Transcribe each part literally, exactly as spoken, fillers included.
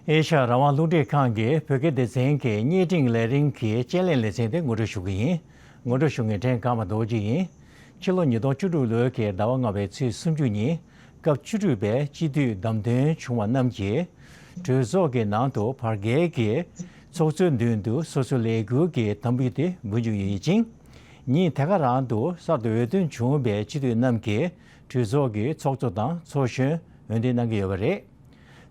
ཨེ་ཤ་ཡ་རང་དབང་རླུང་འཕྲིན་ཁང་གི་བོད་སྐད་སྡེ་ཚན་གྱི་བརྙན་འཕྲིན་ལས་རིམ་གྱི་དཔྱད་གླེང་ལེ་ཚན་དེ་ངོ་སྤྲོད་ཞུ་གི་ཡིན། ངོ་སྤྲོད་ཞུ་མཁན་ཕྲན་ཀརྨ་རྡོ་རྗེ་ཡིན། ཕྱི་ལོ་ཉིས་སྟོང་བཅུ་དྲུག་ལོའི་གི་ཟླ་བ་ལྔ་པའི་ཚེས་སུམ་ཅུ་ཉིན་སྐབས་བཅུ་དྲུག་པའི་སྤྱི་འཐུས་བདམས་ཐོན་བྱུང་བ་རྣམས་ཀྱིས་གྲོས་ཚོགས་ཀྱི་ནང་དུ་བར་བརྒལ་གྱི་ཚོགས་གཙོའི་མདུན་དུ་སོ་སོའི་ལས་འཁུར་གྱི་དམ་བཅའ་དེ་འབུལ་རྒྱུ་ཡིན་ཅིང་། ཉིན་དེ་ག་རང་དུ་གསར་དུ་འོས་ཐོན་བྱུང་བའི་སྤྱི་འཐུས་རྣམས་ཀྱིས་གྲོས་ཚོགས་ཀྱི་ཚོགས་གཙོ་དང་ཚོགས་གཞོན་འོས་འདེམས་གནང་གི་ཡོད་པ་རེད།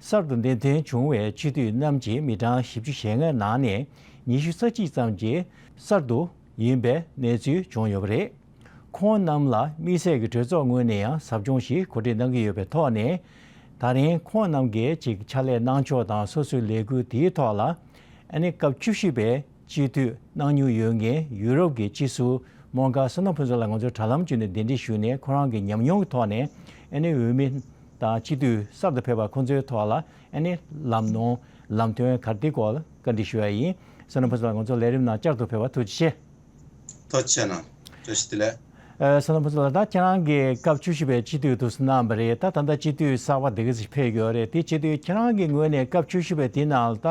གསར་དུ་འདེམས་ཐོན་བྱུང་བའི་སྤྱི་འཐུས་རྣམས་ཀྱི་མི་གྲངས་བཞི་བཅུ་ཞེ་ལྔའི་ནང་ནས་ཉི་ཤུ་རྩ་གཅིག་ཙམ་གྱིས་གསར་དུ་ཡིན་པའི་གནས་ཚུལ་བྱུང་ཡོད་པ་རེད། ཁོང་རྣམས་ལ་དམིགས་བསལ་གྱི་གྲོས་ཚོགས་ངོས་ནས་ཡང་ཟབ་སྦྱོང་ཞིག་གོ་སྒྲིག་གནང་གི་ཡོད་པའི་ཐོག་ནས། ད་རིང་ཁོང་རྣམས་ཀྱིས་ཅིག་ཕྱག་ལས་གནང་ཕྱོགས་དང་སོ་སོའི་ལས་འགུལ་དེའི་ཐོག་ལ། ཨ་ནི་སྐབས་བཅུ་བཞི་པའི་སྤྱི་འཐུས་གནང་མྱོང་ཡོད་མཁན་ཡུ་རོབ་ཀྱི་སྤྱི་ཟུར་མོན་གྷ་བསོད་ནམས་ཕུན་ཚོགས་ལགས་ང་ཚོས་དྲ་ལམ་བརྒྱུད་ནས་གདན་འདྲེན་ཞུས་ནས། ཁོ་རང་གི་ཉམས་མྱོང་གི་ཐོག་ནས་ཨ་ནི་འོས་མི་དང་སྤྱི་འཐུས་གསར་དུ་ཕེབས་པ་ཁོང་ཚོའི་ཐོག་ལ་ཨ་ནི་ལམ་ནོར་ལམ་སྟོན་ག་རེ་དེའི་སྐོར་ལ་བཀའ་འདྲི་ཞུ་ཡ་ཡིན། བསོད་ནམས་ཕུན་ཚོགས་ལགས་ང་ཚོ་ལས་རིམ་ནང་བསྐྱར་དུ་ཕེབས་པ་ཐུགས་རྗེ་ཆེ། ཐུགས་རྗེ་གནང་། བཀྲ་ཤིས་བདེ་ལེགས། ཨ། བསོད་ནམས་ཕུན་ཚོགས་ལགས། ད་ཁྱེད་རང་གིས་སྐབས་བཅུ་བཞི་པའི་སྤྱི་འཐུས་དུ་གནང་བ་རེད། ད་ད་ལྟ་སྤྱི་འཐུས་གསར་པ་དེ་ག་ཞིག་ཕེབས་ཡོད་རེད། དེ་བྱེད་དུས་ཁྱེད་རང་གི་ངོས་ནས་སྐབས་བཅུ་བཞི་པའི་དེའི་ནང་ལ་ད་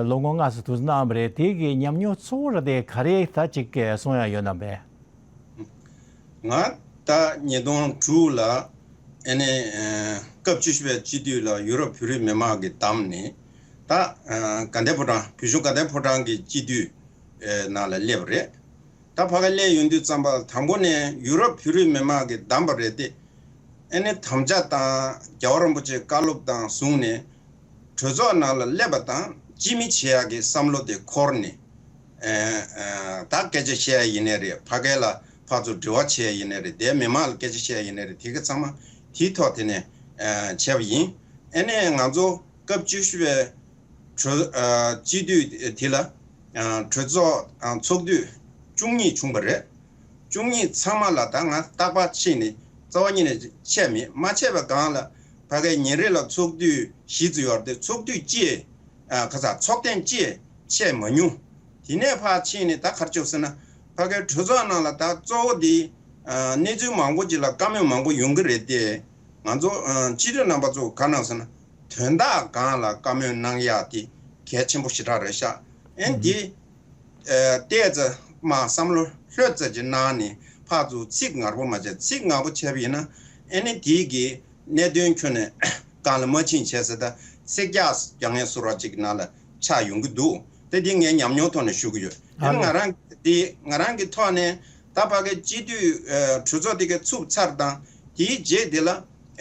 ལོ་ངོ་ལྔ་ཙམ་དུ་གནང་བ་རེད། དེ་གི་ཉམས་མྱོང་གཙོ་བོ་ར་དེ་ག་རེ་ད་ཅིག་གསུང་ཡ་ཡོད་ན་བས། ང་ད་ཉིས་སྟོང་དྲུག་ལ་ཨ་ནི་སྐབས་བཅུ་བཞི་པའི་སྤྱི་འཐུས་ལ་ཡུ་རོབ་བོད་རིགས་མི་མང་གིས་བདམས་ནས། ད་དགའ་ལྡན་ཕོ་བྲང་། བོད་གཞུང་དགའ་ལྡན་ཕོ་བྲང་གི་སྤྱི་འཐུས་ནང་ལ་སླེབས་པ་རེད། ད་ཕ་ག་སླེབས་ཡོང་དུས་ཙམ་པ་དང་པོ་ནས་ཡུ་རོབ་བོད་རིགས་མི་མང་གིས་བདམས་པ་རེད་དེ། ཨ་ནི་དམ་བཅའ་དང་རྒྱལ་བ་རིན་པོ་ཆེའི་བཀའ་སློབ་དང་བཟུང་ནས། གྲོས་ཚོགས་ནང་ལ་སླེབས་པ་དང་སྤྱི་མི་བྱེད་ཡག་གི་བསམ་བློ་དེ་འཁོར་ནས། ཨ་ཨ་ད་སྐད་ཆ་བཤད་ཡ་ཡིན་ནའི་རེད། ཕ་གི་ལ་ཕར་ཚུར་འབྲེལ་བ་བྱེད་ཡ་ཡིན་ནའི་རེད། དེ་མི་མང་ལ་སྐད་ཆ་བཤད་ཡ་ཡིན་ནའི་རེད། དེ་ག་ཚང་མ་དེའི་ཐོག་དེ་ནས་ཨ་བྱས་པ་ཡིན། ཨ་ནི་ང་ཚོ་སྐབས་བཅུ་བཞི་པའི་གྲོས་ཨ་སྤྱི་འཐུས་དེ་ལ་ཨ་གྲོས་ཚོགས་ཨ་ཚོགས་དུས་བཅུ་གཉིས་བྱུང་བ་རེད། བཅུ་གཉིས་ཚང་མ་ལ་ད་ང་རྟག་པར་ཕྱིན་ནས་རྩ་བ་ཉིད་ནས་ཆད་མེད། མ་ཆད་པའི་སྒང་ལ་ཕ་གའི་ཉིན་རེ་ལ་ཚོགས་དུས་བཞི་ཙམ་ཡོད་རེད་དེ། ཚོགས་དུས་གཅིག་ཨ་ཁ་ཚ་ཚོགས་ཐེངས་གཅིག་ཆད་མ་མྱོང་། དེ་ནས་ཕར་ཕྱིན་ནས་ད་ག་རེ་བྱུང་ཟེར་ན། ཕ་གའི་གྲོས་ཚོགས་ནང་ལ་ད་གཙོ་བོ་དེ་ཨ་གནས་ཚུལ་མང་པོ་ཅིག་ལ་བཀའ་མོལ་མང་པོ་ཡོང་གི་རེད་དེ། ང་ཚོ་ཨ་སྤྱི་འཐུས་རྣམ་པ་ཚོ་ག་རེ་གནང་ཟེར་ན། དོན་དག་སྒང་ལ་བཀའ་མོལ་གནང་ཡག་དེ་གལ་ཆེན་པོ་ཞེ་དྲག་རེད་ཤག་ཨན་དེ་ཨ་ཏོག་ཙམ་མར་བསམ་བློ་ལྷོད་ཙམ་ཅིག་གནང་ནས་ཕར་ཚུར་ཚིག་ངར་པོ་མ་བྱས། ཚིག་ངར་པོ་བྱས་པ་ཡིན་ན་ཨ་ནི་དེ་གི་གནད་དོན་ཁྱོན་ནས་སྒང་ལ་མ་ཕྱིན་བྱས་ཟེར། ད་ཚིག་རྒྱག་རྒྱག་མཁན་བཟོ་འདྲ་ཅིག་ནང་ལ་ཆགས་ཡོང་གི་འདུག་དེ་འདི་ངའི་ཉམས་མྱོང་ཐོག་ནས་ཞུ་གི་ཡོད། ཨ་ཨ་ནི་ལེ། ང་རང་འདི་ང་རང་གི་ཐོག་ནས་ད་ཕ་གའི་སྤྱི་འཐུས་ཨ་གྲོས་ཚོགས་དེ་གའི་ཚུགས་ཚར་དང་དེའི་རྗེས་དེ་ལ་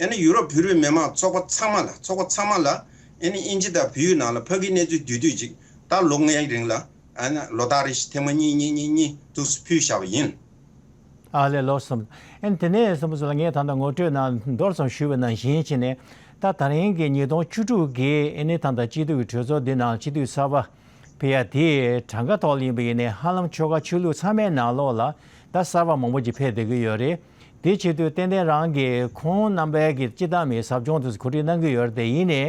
ཨ་ནི་ཡུ་རོབ་བོད་རིགས་མི་མང་ཚོགས་པ་ཚང་མ་ལ། ཚོགས་པ་ཚང་མ་ལ་ཨ་ནི་དབྱིན་ཇི་དང་བོད་ཡིག་ནང་ལ་ཕ་གིའི་གནས་ཚུལ་བསྡུས་བསྡུས་ཅིག་ད་ལོ་ལྔའི་རིང་ལ་ཨ་ནི་ལོ་ལྟར་རེ་བཞིན་ཐེངས་མ་གཉིས་གཉིས་གཉིས་གཉིས་དུ་ཕུལ་བཞག་པ་ཡིན། ཨ་ལེ་ལགས་སོ། ཨ་ནི་དེ་ནས་བསོད་ནམས་ཕུན་ཚོགས་ལགས་ངས་ད་ལྟ་ངོ་སྤྲོད་ནང་མདོར་ཙམ་ཞུས་པ་ནང་བཞིན་བྱས་ནས། ད་ད་རིང་གི་ཉིས་སྟོང་བཅུ་དྲུག་གི་ཨ་ནི་ད་ལྟ་སྤྱི་འཐུས་ཀྱི་གྲོས་ཚོགས་འདི་ནང་སྤྱི་འཐུས་གསར་པ་ཕེབས་ཡ་དེ་གྲངས་ཀ་ཐོག་ལ་ཡིན་པ་ཡིན་ནའི་ཧ་ལམ་ཆོལ་ཁ་ཆོས་ལུགས་ཚང་མའི་ནང་ལོགས་ལ་ད་གསར་པ་མང་པོ་ཅིག་ཕེབས་བསྡད་ཀྱི་ཡོད་རེད། དེ་བྱེད་དུས་ཏན་ཏན་རང་གིས་ཁོང་རྣམ་པའི་གི་སྤྱི་བཏང་མི་ཟབ་སྦྱོང་དུ་གོ་སྒྲིག་གནང་གི་ཡོད་རེད་དེ། ཡིན་ནའི་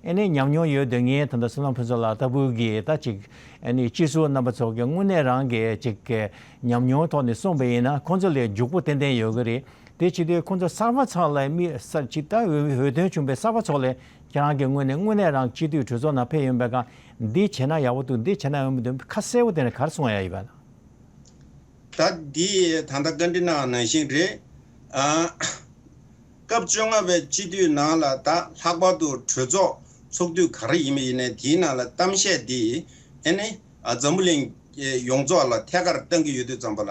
ཨ་ནི་ཉམས་མྱོང་ཡོད་དེ་ངས་ད་ལྟ་བསོད་ནམས་ཕུན་ཚོགས་ལགས་ལྟ་བུ་གི་ད་ཅིག་ཨ་ནི་སྤྱི་ཟུར་རྣམ་པ་ཚོ་གི་དངོས་གནས་རང་གི་ཅིག་གི་ཉམས་མྱོང་ཐོག་ནས་གསུངས་པ་ཡིན་ན་ཁོང་ཚོ་ལས་མགྱོགས་པོ་ཏན་ཏན་ཡོད་ཀྱི་རེད། དེ་བྱེད་དུས་ཁོང་ཚོ་གསར་པ་ཚོ་ལ་མི་གསར་ཅིག་ད་འོས་འོས་ཐོན་བྱུང་བའི་གསར་པ་ཚོ་ལ་ཁྱེད་རང་གི་ངོས་ནས་དངོས་གནས་རང་སྤྱི་འཐུས་གྲོས་ཚོགས་ནང་ཕེབས་ཡོང་བའི་སྒང་འདི་བྱས་ན་ཡག་པོ་འདུག་འདི་བྱས་ན་ཡག་པོ་འདུག་ཁ་གསལ་པོ་དེ་ནས་ག་རེ་གསུང་ཡ་ཡོད་པ་ན། ད་འདི་ད་ལྟ་བཀའ་འདྲི་གནང་ནང་བཞིན་རེད། ཨ། སྐབས་བཅོ་ལྔ་པའི་སྤྱི་འཐུས་ནང་ལ་ད་ལྷག་པར་དུ་གྲོས་ཚོགས་ཚོགས་དུས་ག་རེ་ཡིན་པ་ཡིན་ནའི་དེའི་ནང་ལ་གཏམ་བཤད་འདི་ཨ་ནི་ཨ་འཛམ་བུ་གླིང་ཡོངས་རྫོགས་ལ་ཐད་ཀར་བཏང་གི་ཡོད་དུས་ཙམ་པ་ལ་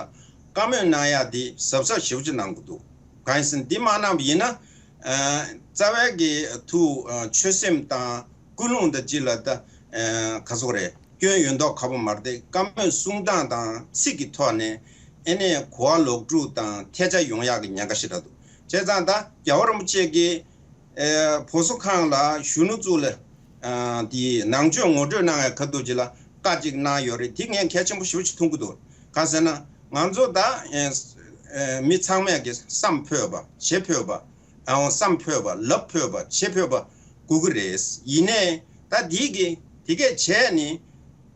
བཀའ་མོལ་གནང་ཡག་འདི་གཟབ་གཟབ་ཞེ་པོ་ཅིག་གནང་དགོས་འདུག་གང་ཡིན་ཟེར་ན་འདི་མ་གནང་བ་ཡིན་ན་ཨ་རྩ་བའི་གི་ཐུགས་ཨ་ཆོད་སེམས་དང་ཀུན་སློང་དང་ཅིག་ལ་ད་ཨ་ག་ཟེར་དགོས་རེད། སྐྱོན་ཡོད་མདོག་ཁ་པོ་མ་རེད་དེ། བཀའ་མོལ་གསུང་སྟངས་དང་ཚིག་གི་ཐོག་ནས་ཨེ་ནས་གོ་བ་ལོག་སྒྲུག་དང་ཐལ་ཆ་ཡོང་ཡག་གི་ཉེན་ཁ་ཞེ་དྲག་འདུག་བྱས་ཙང་ད་རྒྱལ་བ་རིན་པོ་ཆེ་གིས་ཨེ་བྷོ་སོ་ཁང་ལ་གཞོན་ནུ་ཚོ་ལ་ཨ་དེའི་ནང་ཆོས་ངོ་སྤྲོད་གནང་བའི་ཁ་ཐུག་ཅིག་ལ་བཀའ་ཅིག་གནང་ཡོད་རེད། དེ་ངས་གལ་ཆེན་པོ་ཞེ་པོ་ཅིག་མཐོང་གི་འདུག་གང་ཟེར་ན་ང་ཚོ་ད་ཨེ་ཨེ་མི་ཚང་མས་ཀྱི་བསམ་ཕོད་པ་བྱེད་ཕོད་པ། ཨང་བསམ་ཕོད་པ་ལབ་ཕོད་པ་བྱེད་ཕོད་པ་དགོས་ཀྱི་རེད། ཡིན་ནའི་ད་འདི་གི་དེ་གས་བྱས་ནས་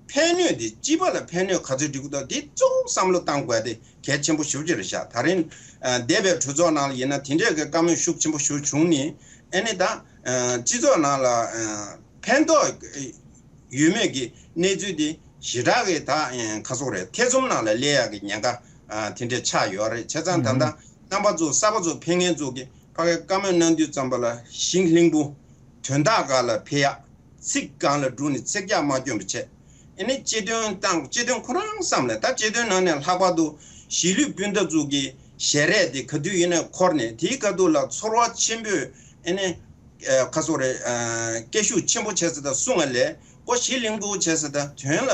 ཕན་གནོད་དེ་སྤྱི་པ་ལ་ཕན་གནོད་ག་ཚོད་འགྲིག་གི་འདུག་དེ་གཙོ་བོ་བསམ་བློ་བཏང་དགོས་དེ་གལ་ཆེན་པོ་ཞེ་པོ་ཅིག་རེད་ཤག་ད་རིང་ཨ་འདས་པའི་གྲོས་ཚོགས་ནང་ལ་ཡིན་ན་དེ་འདྲས་ཀྱི་བཀའ་མོལ་ཤུགས་ཆེན་པོ་ཞིག་བྱུང་ནས་ཨ་ནི་ད་ཨ་སྤྱི་ཚོགས་ནང་ལ་ཨ་ ཕན་ཐོགས་ཡོད་མེད་ཀྱི་གནས་ཚུལ་དེ་ཞེ་དྲག་གི་ད་ཁ་སོག་རེད། ཐེ་ཚོམ་ནང་ལ་སླེབས་ཡག་གི་ཉེན་ཁ་དེ་འདྲ་ཆགས་ཡོད་རེད། བྱས་ཙང་ད་ལྟ་རྣམ་པ་ཚོ་གསར་པ་ཚོ་ཕེབས་མཁན་ཚོ་གི་ཕ་གིར་བཀའ་མོལ་གནང་དུས་ཙམ་པ་ལ་ཞི་ལྷུན་པོ་དོན་དག་སྒང་ལ་ཕེབས་ཡག་ཚིག་སྒང་ལ་བསྒྲུགས་ནས་ཚིག་རྒྱག་མ་སྐྱོན་པ་བྱས། ཨེ་ནི་སྤྱི་དོན་བཏང་། སྤྱི་དོན་ཁོ་རང་བསམ་ལས། ད་སྤྱི་དོན་ནང་ནས་ལྷག་པར་དུ་གཞིས་ལུས་སྤུན་ཟླ་ཚོ་གི་ཞལ་རས་དེ་ག་དུས་ཡིན་ན་འཁོར་ནས་དེའི་ཁ་ཐུག་ལ་ཚོར་བ་ཆེན་པོས་ཨེ་ནི་ཁ་སོག་རེ་སྐད་ཤུགས་ཆེན་པོ་བྱས་ཟེར་ད་གསུང་བ་ལས་ཀོ་ཞི་ལྷུན་པོ་བྱས་ཟེར་ད་དོན་ལ་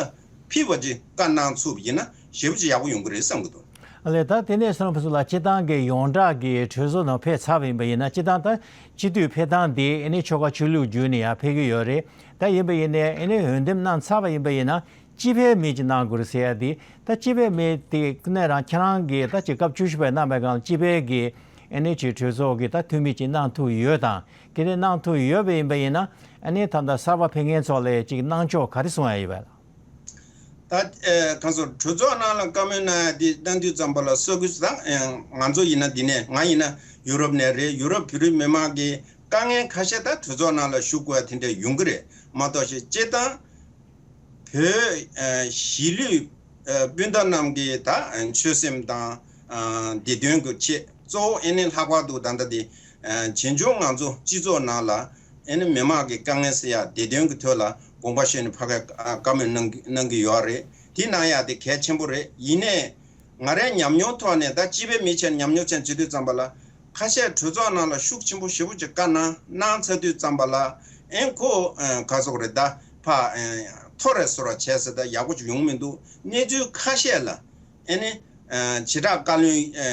ཕིབས་པ་ཅིག་བཀའ་གནང་ཚུགས་པ་ཡིན་ན་ཞེ་པོ་ཅིག་ཡག་པོ་ཡོང་གི་རེད་བསམ་གི་འདུག། ཨ་ལས། ད་དེ་ནས་སོང་ཕུ་སུ་ལ་སྤྱི་བཏང་གི་ཡོངས་གྲགས་ཀྱི་གྲོས་ཚོགས་ནང་ཕེབས་ཚར་བ་ཡིན་པ་ཡིན་ན། སྤྱི་བཏང་ད་སྤྱི་འཐུས་ཕེབས་སྟངས་དེ་ཨེ་ནི་ཆོལ་ཁ་ཆོས་ལུགས་བརྒྱུད་ནས་ཡར་ཕེབས་ཀྱི་ཡོད་རེད། ད་ཡིན་པ་ཡིན་ནའི་ཨེ་ནི་འོས་འདེམས་གནང་ཚར་བ་ཡིན་པ་ཡིན་ན་སྤྱི་ཕན་མི་ཅིག་གནང་དགོས་རེད་ཟེར་ཡ་དེ། ད་སྤྱི་ཕན་མི་དེ་ནས་རང་ཁྱེད་རང་གིས་ད་ཅིག་སྐབས་བཅུ་བཞི་པའི་གནང་བའི་སྒང་ལ་སྤྱི་ཕན་གྱི་ཨེ་ནི་ཅིག་གྲོས་ཚོགས་ཀྱི་ད་འཐུས་མི་ཅིག་གནང་ཐུབ་ཡོད་དང་། དེ་ནས་གནང་ཐུབ་ཡོད་པ་ཡིན་པ་ཡིན་ན་ཨེ་ནི་ད་ལྟ་གསར་པ་ཕེབས་མཁན་ཚོ་ལ་ཅིག་གནང་ཕྱོགས་ག་རེ་གསུང་ཡ་ཡོད་པ་ལ། ད་ཨེ་གང་སོ་གྲོས་ཚོགས་ནང་ལ་བཀའ་མོལ་གནང་ཡ་དེ་གནང་དུས་ཙམ་པ་ལ་ས་ཁུལ་དང་ཨེ་ང་ཚོ་ཡིན་ན་འདི་ནས་ང་ཡིན་ན་ཡུ་རོབ་ནས་རེད། ཡུ་རོབ་བོད་རིགས་མི་མང་གི་དཀའ་ངལ་ཁ་ཤས་ད་གྲོས་ཚོགས་ནང་ལ་ཞུ་དགོས་ཡ་དེ་འདྲ་ཡོང་གི་རེད་མ་གཏོགས་ཤིག་སྤྱིར་བཏང་བོད་ཨེ་གཞིས་ལུས་ཨེ་སྤུན་ཟླ་རྣམས་ཀྱི་ད་ཨེ་ཆོད་སེམས་དང་ཨེ་བདེ་དོན་གྱི་ཆེད། གཙོ་བོ་ཨེ་ནི་ལྷག་པར་དུ་ད་ལྟ་དེ་ཨེ་བྱས་ཙང་ང་ཚོ་སྤྱི་ཚོགས་ནང་ལ་ཨེ་ནི་མི་མང་གི་དཀའ་ངལ་སེལ་ཡ་བདེ་དོན་གྱི་ཐོག་ལ་དགོངས་པ་བཞེས་ནས་ཕ་གིར་ཨ་བཀའ་མོལ་གནང་གི་གནང་གི་ཡོད་རེད། དེ་གནང་ཡ་དེ་གལ་ཆེན་པོ་རེད། ཡིན་ནའི་ང་རའི་ཉམས་མྱོང་ཐོག་ནས་ད་སྤྱི་པའི་མི་བྱས་ནས་ཉམས་མྱོང་བྱས་བྱེད་དུས་ཙམ་པ་ལ་ཁ་ཤས་གྲོས་ཚོགས་ནང་ལ་ཤུགས་ཆེན་པོ་ཞེ་པོ་ཅིག་བཀའ་གནང་གནང་ཚར་དུས་ཙམ་པ་ལ་ཨེ་ཁོ་ཨེ་ག་སོག་རེད། ད་ཕ་ཨེ་ཐོ་རེ་སོ་ར་བྱས་ཟེར་ད་ཡག་པོ་ཅིག་ཡོང་མི་འདུག། གནས་ཚུལ་ཁ་ཤས་ལ་ཨེ་ནི་ཨ་བྱེ་བྲག་བཀའ་བློན་ཨ་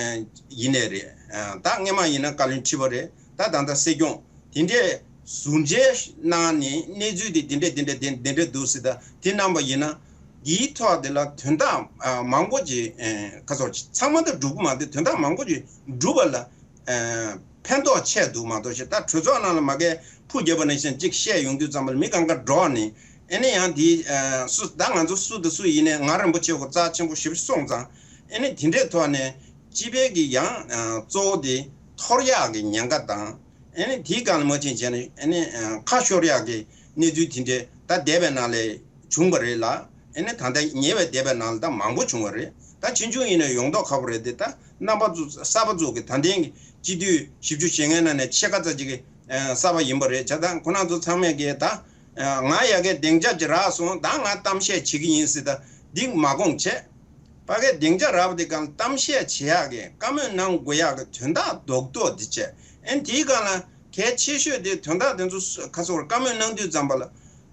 ཡིན་ནའི་རེད། ཨ་ད་སྔས་མ་ཡིན་ན་བཀའ་བློན་ཁྲི་པ་རེད། ད་ད་ལྟ་སྲིད་སྐྱོང་དེ་འདྲས་ཟུར་མཇལ་གནང་ནས་གནས་ཚུལ་དེ་དེ་འདྲས་དེ་འདྲས་དེ་དེ་འདྲས་འདུག་ཟེར། ད་དེ་གནང་པ་ཡིན་ན་དེའི་ཐོག་དེ་ལ་དོན་དག་ཨ་མང་པོ་ཅིག་ཨ་ཁ་སོགས་ཚང་མ་ད་འགྲུབ་ཀྱི་མ་འདུག། དོན་དག་མང་པོ་ཅིག་འགྲུབ་པ་ལ་ཨ་ཕན་ཐོགས་ཆེ་འདུག་མ་གཏོགས་ཤིག། ད་གྲོས་ཚོགས་ནང་ལ་མ་གི་ཕུ་རྒྱབ་པ་ནང་བཞིན་གཅིག་བཤད་ཡོང་དུས་ཙམ་པ་ལ་མི་གང་ག་འགྲོ་ནས་ཨེ་ནི་ཡང་དེ་ཨ་སུ་ད་ང་ཚོ་སུ་དང་སུ་ཡིན་ནའི་ང་རིན་པོ་ཆེ་གོ་རྩ་ཆེན་པོ་ཞིག་སོང་ཙང་ཨེ་ནི་དེ་འདྲའི་ཐོག་ནས་སྤྱི་པའི་གི་ཡང་ཨ་གཙོ་བོ་དེ་འཐོར་ཡག་གི་ཉེན་ཁ་དང་། ཨེ་ནི་དེའི་སྒང་ལ་མ་ཕྱིན་བྱས་ནས་ཨེ་ནི་ཨ་ཁ་ཤོར་ཡག་གི་གནས་ཚུལ་དེ་འདྲའི་ད་འདས་པའི་ནང་ལ་བྱུང་བ་རེད་ལ། ཨེ་ནི་ད་ལྟ་ཉེ་བའི་འདས་པའི་ནང་ལ་ད་མང་པོ་བྱུང་བ་རེད། ད་ཕྱིས་འབྱུང་ཡིན་ན་ཡོང་མདོག་ཁ་པོ་རེད་དེ། ད་རྣམ་པ་ཚོ་གསར་པ་ཚོ་གི་ད་ལྟའི་སྤྱི་འཐུས་བཞི་བཅུ་ཞེ་ལྔའི་ནང་ནས་ཕྱེད་ཀ་ཙམ་ཅིག་གི་ཨ་གསར་པ་ཡིན་པ་རེད། བྱས་ཙང་ཁོ་རང་ཚོ་ཚང་མས་གི་ད་ཨ་ང་ཡ་གི་སྡིངས་ཆ་ཅིག་རག་སོང་། ད་ང་གཏམ་བཤད་བྱེད་ཀྱི་ཡིན་ཟེར་ད་འདི་མ་དགོངས་བྱས། ཕ་གིའི་སྡིངས་ཆ་རག་པ་དེ་གང་གཏམ་བཤད་བྱེད་ཡག་གི་བཀའ་མོལ་གནང་དགོས་ཡག་གི་དོན་དག་རྡོག་རྡོག་འདི་བྱས། ཨེ་དེའི་སྒང་ལ་གལ་ཆེ་ཤོས་དེ་དོན་དག་དེ་ཚོ་སུ་ཁ་སོག་བཀའ་མོལ་གནང་དུས་ཙམ་པ་ལ་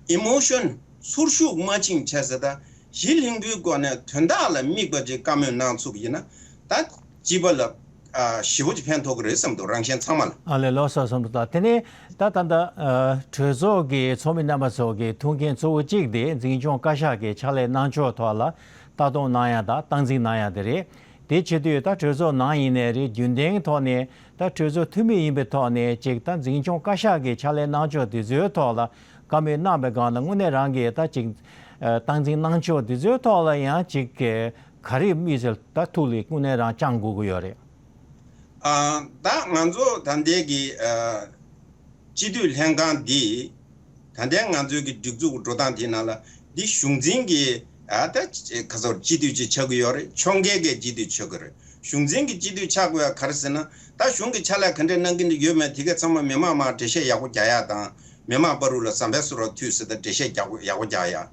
ཨི་མོ་ཤོན་ཚོར་ཤུགས་མ་ཕྱིན་བྱས་ཟེར། ད་གཞི་ལྷུན་པོའི་སྒོ་ནས་དོན་དག་ལ་དམིགས་པ་ཅིག་བཀའ་མོལ་གནང་ཚུགས་པ་ཡིན་ན་ད་སྤྱི་པ་ལ་ཨ་ཞེ་པོ་ཅིག་ཕན་ཐོགས་ཀྱི་རེད་བསམ་འདུག། རང་གཞན་ཚང་མ་ལ། ཨ་ལས། ལགས་སོ་བསམ་འདུག། ད་དེ་ནས་ད་ད་ལྟ་ཨ་གྲོས་ཚོགས་ཀྱི་ཚོགས་མི་རྣམ་པ་ཚོ་གི་ཐུགས་འགན་གཙོ་བོ་གཅིག་དེ་འཛིན་སྐྱོང་བཀའ་ཤག་གི་ཕྱག་ལས་གནང་ཕྱོགས་ཐོག་ལ་ལྟ་རྟོག་གནང་ཡ་དང་སྟངས་འཛིན་གནང་ཡ་དེ་རེད། དེ་བྱེད་དུས་ད་གྲོས་ཚོགས་ནང་ཡིན་ནའི་རེད། རྒྱུན་ལྡན་ཐོག་ནས་ད་གྲོས་ཚོགས་འཐུས་མི་ཡིན་པའི་ཐོག་ནས་ཅིག་ད་འཛིན་སྐྱོང་བཀའ་ཤག་གི་ཕྱག་ལས་གནང་ཕྱོགས་དེ་ཚོའི་ཐོག་ལ་བཀའ་མོལ་གནང་པའི་སྒང་ལ་དངོས་གནས་རང་གིས་ད་ཅིག་ཨ་སྟངས་འཛིན་གནང་ཕྱོགས་དེ་ཚོའི་ཐོག་ལ་ཡང་ཅིག་ག་རེ་དམིགས་བསལ་ད་ཐུགས་ལ་དངོས་གནས་རང་བཅངས་དགོས་ཀྱི་ཡོད་རེད། ཨ་ད་ང་ཚོ་ད་ལྟའི་གི་ཨ་སྤྱི་འཐུས་ལྷན་ཁང་འདི་ད་ལྟའི་ང་ཚོའི་གི་སྒྲིག་འཛུགས་འགྲོ་སྟངས་དེའི་ནང་ལ་འདི་གཞུང་འཛིན་གྱི་ཨ་ད་ཁ་སོག་སྤྱི་འཐུས་ཅིག་ཆགས་ཀྱི་ཡོད་རེད། ཕྱོགས་འགལ་གྱི་སྤྱི་འཐུས་ཆགས་ཀྱི་རེད། གཞུང་འཛིན་གྱི་སྤྱི་འཐུས་ཆགས་དགོས་ཡ་ག་རེ་ཟེར་ན། ད་གཞུང་གི་ཕྱག་ལས་ག་འདྲས་གནང་གི་ཡོད་མེད་དེ་གའི་ཚང་མ་མི་མང་མར་འགྲེལ་བཤད་ཡག་པོ་རྒྱག་ཡ་དང་། མི་མང་བར་དུ་ལ་ཟམ་པའི་སོ་ར་མཐུད་ཟེར་ད་འགྲེལ་བཤད་ཡག་པོ་ཡག་པོ་རྒྱག་ཡ།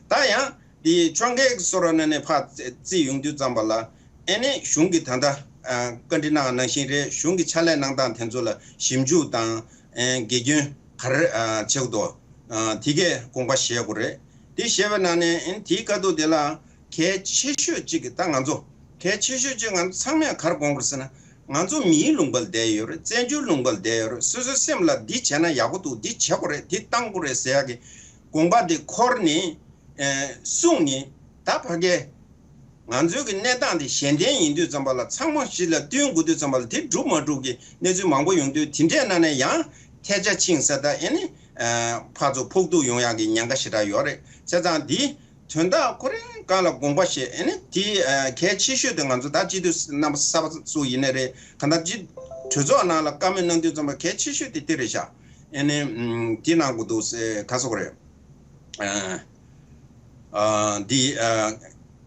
ད་ཡང་དེ་ཕྱོགས་འགལ་གྱི་སོ་ར་ནང་ནས་ཕར་རྩིས་ཡོང་དུས་ཙམ་པ་ལ་ཨེ་ནི་གཞུང་གི་ད་ལྟ་ཨ་བཀའ་འདྲི་གནང་ནང་བཞིན་རེད། གཞུང་གི་ཕྱག་ལས་གནང་སྟངས་དེ་ཚོ་ལ་ཞིབ་འཇུག་དང་ཨེ་དགེ་སྐྱོན་ག་རེ་ཨ་བྱེད་དགོས་དང་དེ་གའི་དགོངས་པ་བཞེས་དགོས་རེད། དེ་བཞེས་པའི་ནང་ནས་ཨེ་དེའི་སྐབས་དུ་དེ་ལ་གལ་ཆེ་ཤོས་གཅིག་གི་ད་ང་ཚོ་གལ་ཆེ་ཤོས་གཅིག་ང་ཚོ་ཚང་མས་ག་རེ་དགོངས་དགོས་ཟེར་ན། ང་ཚོ་མིའི་ལུང་པ་ལ་བསྡད་ཡོད་རེད། བཙན་བྱོལ་ལུང་པ་ལ་བསྡད་ཡོད་རེད། སོ་སོའི་སེམས་ལ་འདི་བྱས་ན་ཡག་པོ་འདུག། འདི་བྱེད་དགོས་རེད། འདི་བཏང་དགོས་རེད་ཟེར་ཡག་གི་དགོངས་པ་འདི་འཁོར་ནས་ཨེ་གསུངས་ནས་ད་ཕ་གའི་ང་ཚོའི་གི་གནས་སྟངས་འདི་གཞན་བརྟེན་ཡིན་དུས་ཙམ་པ་ལ་ཚང་མ་གཞི་ལ་བསྟུན་དགོས་དུས་ཙམ་པ་ལ་དེ་འགྲུབ་མ་འགྲུབ་ཀྱི་གནས་ཚུལ་མང་པོ་ཡོང་དུས་དེ་འདྲའི་ནང་ནས་ཡང་ཐལ་ཆ་ཕྱིན་ས་ད་ཨེ་ནི་ཨེ་ཕར་ཚུར་ཕོག་ཐུག་ཡོང་ཡག་གི་ཉེན་ཁ་ཞེ་དྲག་ཡོད་རེད། བྱས་ཙང་འདི་དོན་དག་ཁོ་རང་སྒང་ལ་དགོངས་པ་བཞེས། ཨེ་ནི་དེ་ཨ་གལ་ཆེ་ཤོས་དེ་ང་ཚོ་ད་སྤྱི་འཐུས་རྣམ་པ་གསར་པ་ཚོ་ཡིན་ནའི་རེད། གང་ལྟར་སྤྱི་གྲོས་ཚོགས་ནང་ལ་བཀའ་མོལ་གནང་དུས་ཙམ་པ་གལ་ཆེ་ཤོས་དེ་དེ་རེད་ཤག། ཨེ་ནི་ཨམ་དེ་གནང་དགོས་འདུག་ཟེར་ག་སོགས་རེད། ཨ་ཨ་འདི་ཨ་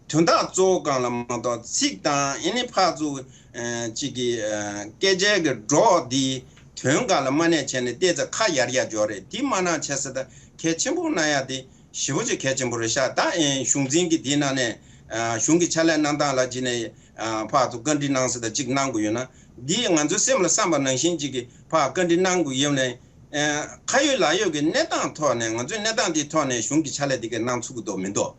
དོན་དག་གཙོ་བོ་སྒང་ལ་མ་གཏོགས་ཚིག་དང་ཨེ་ནི་ཕར་ཚུར་ཨ་གཅིག་གི་ཨ་སྐད་ཆའི་གི་སྒྲོག་འདི་དོན་སྒང་ལ་མ་གནས་བྱས་ནས་བལྟས་ཚེ་ཁ་ཡར་ཡར་འཇོག་རེད། འདི་མ་གནང་བྱས་ཟེར་ད་གལ་ཆེན་པོ་གནང་ཡ་དེ་ཞེ་པོ་ཅིག་གལ་ཆེན་པོ་རེད་ཤག་ད་ཨེ་གཞུང་འཛིན་གྱི་དེའི་ནང་ནས་ཨ་གཞུང་གི་ཕྱག་ལས་གནང་སྟངས་ལ་བྱས་ནས་ཨ་ཕར་ཚུར་བཀའ་འདྲི་གནང་ཟེར་ད་གཅིག་གནང་དགོས་ཡོད་ན། འདི་ང་ཚོའི་སེམས་ལ་བསམ་པ་ནང་བཞིན་གཅིག་གི་ཕར་བཀའ་འདྲི་གནང་དགོས་ཡོད་ནའི། ཨ་ཁ་ཡོད་ལག་ཡོད་ཀྱི་གནས་སྟངས་ཐོག་ནས་ང་ཚོའི་གནས་སྟངས་འདིའི་ཐོག་ནས་གཞུང་གི་ཕྱག་ལས་འདི་གའི་གནང་ཚུགས་ཀྱི་འདུག་མི་འདུག་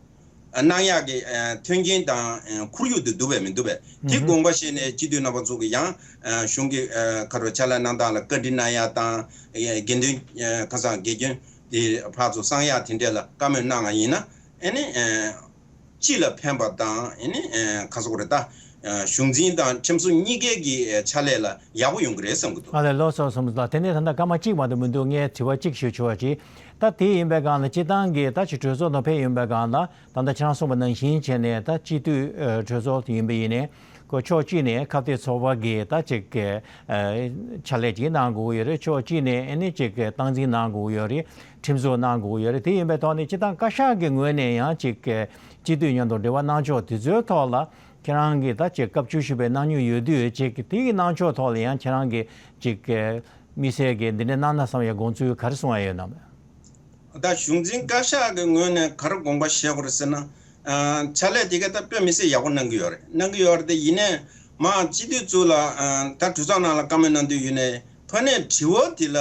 ཨ་གནང་ཡག་གི་ཨ་མཐུན་རྐྱེན་དང་ཨ་ཁོར་ཡུག་འདི་འདུག་པས་མི་འདུག་པས། དེ་དགོངས་པ་བཞེས་ནས་སྤྱི་འཐུས་རྣམ་པ་ཚོ་གི་ཡང་ཨ་གཞུང་གི་ཨ་ཁ་རོ་ཕྱག་ལས་གནང་སྟངས་ལ་བཀའ་འདྲི་གནང་ཡག་དང་། ཨ་དགེ་འདུན་ཨ་ཁ་སང་དགེ་སྐྱོན་དེ་ཕར་ཚུར་གསང་ཡག་དེ་འདྲས་ལ་བཀའ་མོལ་གནང་བ་ཡིན་ན། ཨ་ནི་ཨ་སྤྱི་ལ་ཕན་པ་དང་ཨ་ནི་ཨ་ག་ཟེར་དགོས་རེད་ད། ཨ་གཞུང་འཛིན་དང་ཁྲིམས་བཟོ་གཉིས་ཀའི་གི་ཨ་ཕྱག་ལས་ལ་ཡག་པོ་ཡོང་གི་རེད་བསམ་གི་འདུག་ཨ་ལས། ལགས་སོ་བསམ་གི་འདུག་དེ་ནས་ད་ལྟ་སྐར་མ་གཅིག་མ་གཏོགས་མི་འདུག་ངས་དྲི་བ་གཅིག་ཞུ་ཆོག་པ་ཅིག་ད་དེ་ཡིན་པའི་སྒང་ལ་སྤྱི་བཏང་གི་ད་ཅིག་གྲོས་ཚོགས་ནང་ཕེབས་ཡོང་པའི་སྒང་ལ་ད་ལྟ་ཁྱེད་རང་གསུངས་པ་ནང་བཞིན་བྱས་ནས་ད་སྤྱི་འཐུས་ཨ་གྲོས་ཚོགས་དེ་ཡིན་པ་ཡིན་ནའི། ཁོ་ཕྱོགས་གཅིག་ནས་ཁ་གཏད་ཚོགས་པ་གི་ད་ཅིག་གི་ཨ་ཕྱག་ལས་ཅིག་གནང་དགོས་ཀྱི་ཡོད་རེད། ཕྱོགས་གཅིག་ནས་ཨ་ནི་ཅིག་གི་སྟངས་འཛིན་གནང་དགོས་ཀྱི་ཡོད་རེད། ཁྲིམས་བཟོ་གནང་དགོས་ཀྱི་ཡོད་རེད། དེ་ཡིན་པའི་ཐོག་ནས་སྤྱི་བཏང་བཀའ་ཤག་གི་ངོས་ནས་ཡང་ཅིག་གི་སྤྱི་འཐུས་མཉམ་དུ་འབྲེལ་བ་གནང་ཕྱོགས་དེ་ཚོའི་ཐོག་ལ་ཁྱེད་རང་གིས་ད་ཅིག་སྐབས་བཅུ་བཞི་པའི་གནང་མྱོང་ཡོད་དུས་ཅིག་གི་དེ་གི་གནང་ཕྱོགས་ཐོག་ལ་ཡང་ཁྱེད་རང་གིས་ཅིག་གི་དམིགས་བསལ་གྱི་འདི་འདྲ་གནང་ན་བསམ་ཡ་དགོངས་ཚུལ་ག་རེ་གསུང་ཡ་ཡོད་ནམ། ད་གཞུང་འཛིན་བཀའ་ཤག་གི་ངོས་ནས་ག་རེ་དགོངས་པ་བཞེས་དགོས་རེད་ཟེར་ན། ཨ་ཕྱག་ལས་དེ་ག་ད་དཔེ་མི་སྲིད་ཡག་པོ་གནང་གི་ཡོད་རེད། གནང་གི་ཡོད་རེད་དེ། ཡིན་ནའི་མ་སྤྱི་འཐུས་ཚོ་ལ་ཨ་ད་གྲོས་ཚོགས་ནང་ལ་བཀའ་མོལ་གནང་དུས་ཡིན་ནའི་ཕ་ནས་དྲི་བ་དེ་ལ་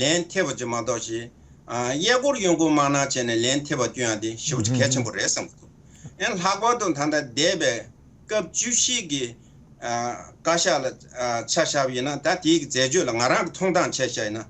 ལན་ཐེབས་པ་ཅིག་མ་གཏོགས་ཤིག་ཨ་གཡས་སྐོར་གཡོན་སྐོར་མ་གནང་བྱས་ནས་ལན་ཐེབས་པ་སྐྱོན་ཡ་དེ་ཞེ་པོ་ཅིག་གལ་ཆེན་པོ་རེད་བསམ་གི་འདུག་ཨེ་ལྷག་པར་དུ་ད་ལྟ་འདས་པའི་སྐབས་བཅུ་བཞི་གི་ཨ་བཀའ་ཤག་ལ་ཨ་ཆ་བཞག་པ་ཡིན་ན། ད་དེའི་མཛད་སྤྱོད་ལ་ང་རང་གི་མཐོང་སྟངས་ཆ་བཞག་ཡིན་ན།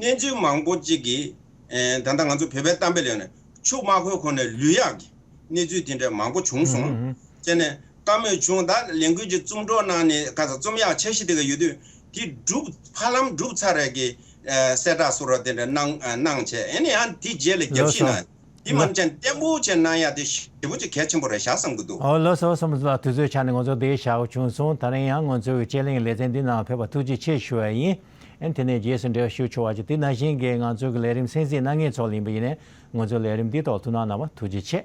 གནས་ཚུལ་མང་པོ་ཅིག་གིས་ཨེ་ད་ལྟ་ང་ཚོ་བོད་པའི་གཏམ་དཔེ་ལ་ཡོད་ནས་ཆུ་དམར་ཁོལ་ཁོ་ནས་ལུད་ཡག་གི་གནས་ཚུལ་དེ་འདྲ་མང་པོ་བྱུང་སོང་། ཨུ་ཨུ། བྱས་ནས་བཀའ་མོལ་བྱུང་། ད་ལས་འགུལ་གྱི་རྩོམ་སྒྲོག་གནང་ནས་ག་ཚོད་རྩོམ་ཡག་འཆར་གཞི་དེ་ག་ཡོད་དུས་དེ་གྲུབ་ཕ་ལམ་གྲུབ་ཚར་རེད་གི་ཨེ་གསལ་བསྒྲགས་སོགས་ར་དེ་འདྲ་གནང་ཨ་གནང་བྱས། ཨེ་ནི་ཡང་དེ་རྗེས་ལ་རྒྱབ་བཤིག་གནང་། དེ་མ་ཅན་བརྟན་པོ་བྱས་གནང་ཡ་དེ་ཞེ་པོ་ཅིག་གལ་ཆེན་པོ་རེད་ཤག་བསམ་གི་འདུག་ཨོ་ལགས་སོ། བསམ་ཚུལ་ལ་དུས་ཚོད་ཆགས་ནས་ང་ཚོ་དེ་བཞག་བྱུང་སོང་། ད་རིང་ཡང་ང་ཚོའི་དཔྱད་གླེང་ལེ་ཚན་འདི་ནང་ཕེབས་པ་ཐུགས་རྗེ་ཆེ་ཞུ་བ་ཡིན། ཨེ་དེ་ནས་རྗེས་སུ་འབྲེལ་བ་ཞུ་ཆོག་པ་ཅིག་དེ་ནང་བཞིན་གྱི་ང་ཚོའི་ལས་རིམ་གསན་གཟིགས་གནང་མཁན་ཚོ་ལ་ཡིན་པ་ཡིན་ནས་ང་ཚོའི་ལས་རིམ་འདིའི་ཐོག་ཐུགས་སྣང་གནང་བ་ཐུགས་རྗེ་ཆེ།